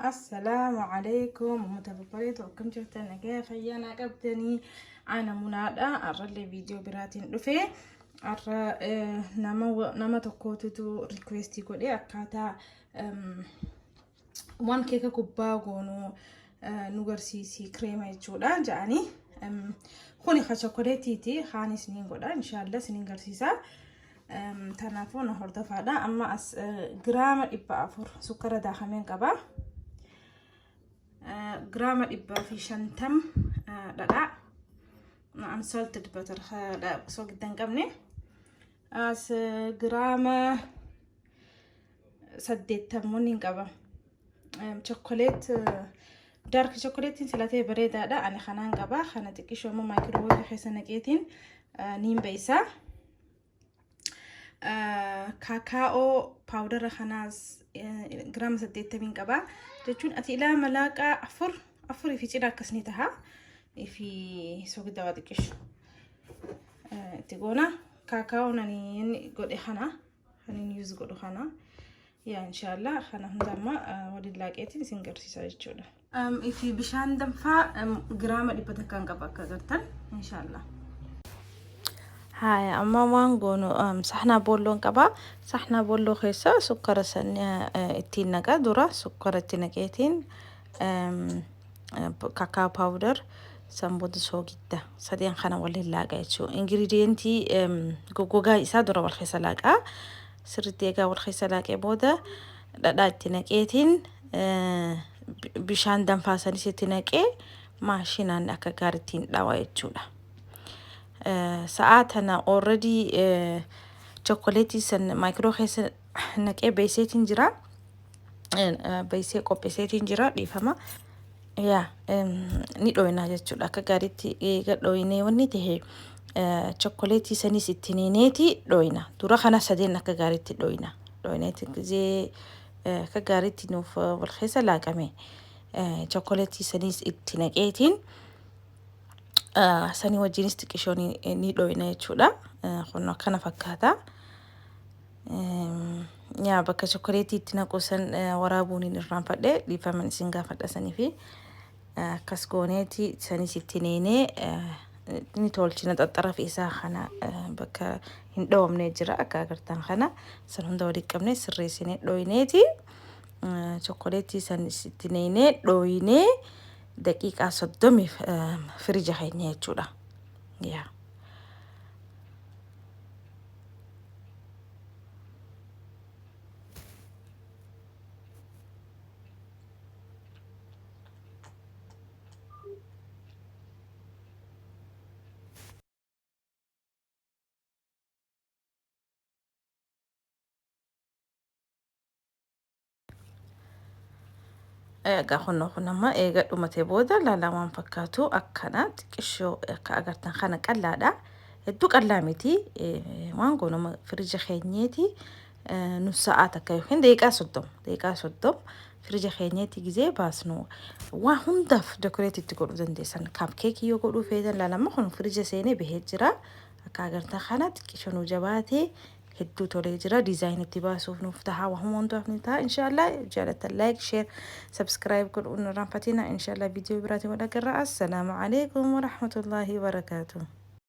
Assalaamu alaikum uummata babbareedu, akkam jirtan? Nagaya fayyaa naa qabdanii? Ana munaadha. Har'allee viidiyoo biraatiin dhufe. Har'a nama tokkootitu request godhe, akkaataa waan keeka gubbaa goonuu nu garsiisi, kireema jechuudha jedhanii. Kuni ka chokoleetiiti, kaanis niin godha, inshaallah isiniin garsiisa. Kanaafuu na hordofaadha. Amma as giraama 400 sukkara daakameen qaba. Giraama 150 dhadhaa. Unsalted butter, soogidda hin qabne. As giraama 80 hin qaba. Chocolate, dark chokoleetiin filatee bareedaadha. Ani kanaan qaba. Kana xiqqishoo immoo microwave keessa naqeetiin niin beeysa. Cacao powder kanaas giraama 80 qaba. Jechuun ati ilaa malaaqaa afur, afurii fi cina akkas ni taha. Fi soogidda waa xiqqishu itti goona. Kaakaa'oon ani inni godhe kana, kan inni use godhu kana. Yaa inshaallah kana hunda amma waliin laaqeetiin isin garsiisa jechuudha. Fi bishaan danfaa giraama 100 qaba akka agartan, inshaallah. Haya, amma waan goonu saxnaa boolloon qaba. Saxnaa boolloo keessa sukkara san ittiin naqa. Dura sukkara itti naqeetiin cacao powder, san booda soogidda, sadeen kana waliin laaqa jechuudha. Ingredient goggogaa isaa dura wal keessa laaqa. Sirriitti eegaa wal keessa laaqee booda dhadhaa itti naqeetiin, bishaan danfaa sanis itti naqee, maashinaan akka gaariitti hin dhawa jechuudha. Sa'aa tana already chokoleetii san micro keessa naqee beeyseetiin jira. Beeysee qopheesseetiin jira, dhiifama. Yaa ni dhooynaa jechuudha. Akka gaariitti eega dhooynee wanni tahe chokoleetii sanis itti neeneeti dhooyna. Dura kana sadeen akka gaariitti dhooyna. Dhooyneeti gizee akka gaariitti nuuf wal keessa laaqame, chokoleetii sanis itti naqeetiin sanii wajjinis xiqqishoo ni dhooyna jechuudha. Kun akkana fakkaata. Yaa bakka chokoleetii itti naqu san waraabuun hin irraanfadhe, dhiifaman isin gaafadha. Sanii fi akkas gooneeti sanis itti neenee ni tolchina. Xaxxarafi isaa kana bakka hin dhoowamne jira akka agartan kana. San hunda walitti qabne sirreessinee dhooyneeti chokoleetii san itti neenee dhooynee daqiiqaa 30f firija keenya jechuudha. Yaa. Egaa kunoo kun amma eega dhumatee booda laalaa waan fakkaatu akkana xiqqishoo akka agartan kana qallaadha. Hedduu qallaa miti. Waan goonuma firija keenyeeti nus sa'aa takka yookiin daqiiqaa 30, daqiiqaa 30 firija keenyeeti gizee baasnu waa hundaaf decorate itti godhuu dandeessan. Cupcake yoo godhuu feetan, laalama kun firija seenee bahee jira. Akka agartan kana xiqqishoo nu jabaatee hedduu tolee jira. Design itti baasuuf nuuf taha, waa hundaaf ni taha inshaallah. Jaalatan like, share, subscribe godhuu hin irraanfatina. Inshaallah viidiyoo biraatiin wal agarra. Assalaamu alaikum warahmatullaahi wabarakaatuh.